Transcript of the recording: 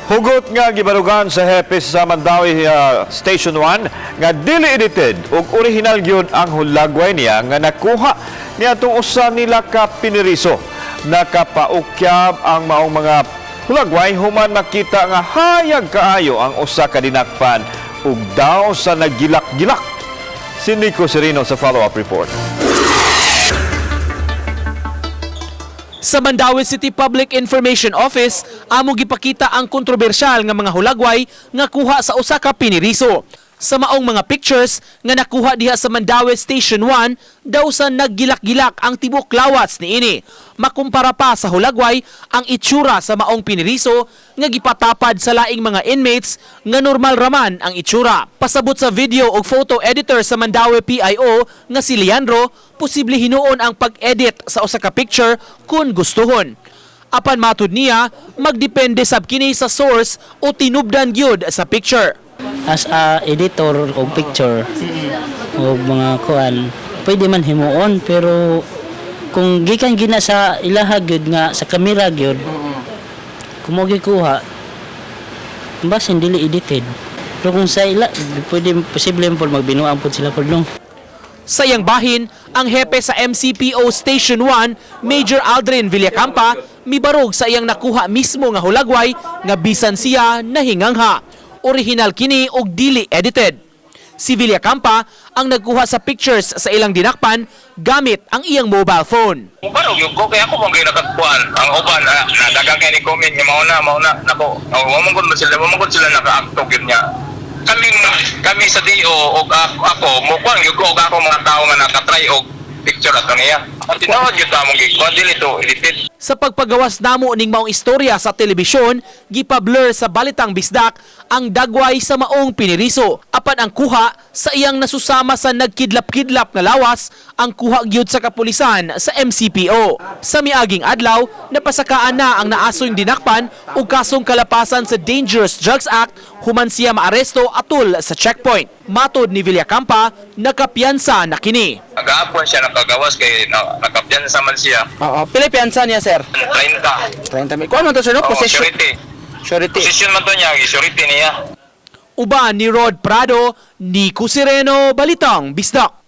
Hugot nga gibarugan sa hepe sa Mandaue Station 1 nga dili edited ug original gyud ang hulagway niya nga nakuha niadtong usa nila ka piniriso. Nakapaukyab ang maong mga hulagway human makita nga hayag kaayo ang usa ka dinakpan ug daw sa nagilak-gilak. Si Nico Serino sa follow-up report. Sa Mandaue City Public Information Office, amo gipakita ang kontrobersyal nga mga hulagway nga kuha sa usa ka piniriso. Sa maong mga pictures nga nakuha diha sa Mandaue Station 1, daw sa naggilak-gilak ang tibok lawas niini. Makumpara pa sa hulagway ang itsura sa maong piniriso nga gipatapad sa laing mga inmates nga normal raman ang itsura. Pasabot sa video og photo editor sa Mandaue PIO nga si Leandro, posible hinuon ang pag-edit sa usa ka picture kung gustuhon. Apan matud niya, magdepende sab kini sa source o tinubdan gyud sa picture. As a editor og picture og mga kuan, pwede man himuon, pero kung gikan gina sa ilaha gyud nga sa kamera gyud kung mo gikuha, basin dili edited, pero kung sa ila pwede, posible man pod magbinuang pod sila pod, no. Sa iyang bahin, ang hepe sa MCPO Station 1, Major Aldrin Villacampa, mibarog sa iyang nakuha mismo nga hulagway nga bisan siya nahingangha. Original kini og dili edited. Si Villacampa ang nagkuha sa pictures sa ilang dinakpan gamit ang iyang mobile phone. Mubaro gyud ko kay ako man gyud nakatkuan. Ang uban ah, nadagang kay ni comment nga mao na mao na nako. Oh, wa man gud sila nakaakto gyud niya. Kami kami sa DO og ako mo kuan gyud ko og ako mga tawo nga nakatry og picture ato niya. Ang tinuod gyud ta among gikuan, dili to edited. Sa pagpagawas namo ning maong istorya sa telebisyon, gipa-blur sa Balitang Bisdak ang dagway sa maong piniriso. Apan ang kuha sa iyang nasusama sa nagkidlap-kidlap nga lawas, ang kuha gyud sa kapulisan sa MCPO. Sa miaging adlaw, napasakaan na ang naasoy dinakpan ug kasong kalapasan sa Dangerous Drugs Act human siya maaresto atul sa checkpoint. Matod ni Villacampa, nakapiyansa na kini. Nagaapon siya nakagawas kay na, nakapiyansa man siya. Oo. Pila piyansa niya, sir? 30. 30 mil. Kuan man to, sir, no? Oo, Possession. surety. Surety. Posisyon man to niya, surety niya. Uban ni Rod Prado, Nico Sireno, Balitang Bisdak.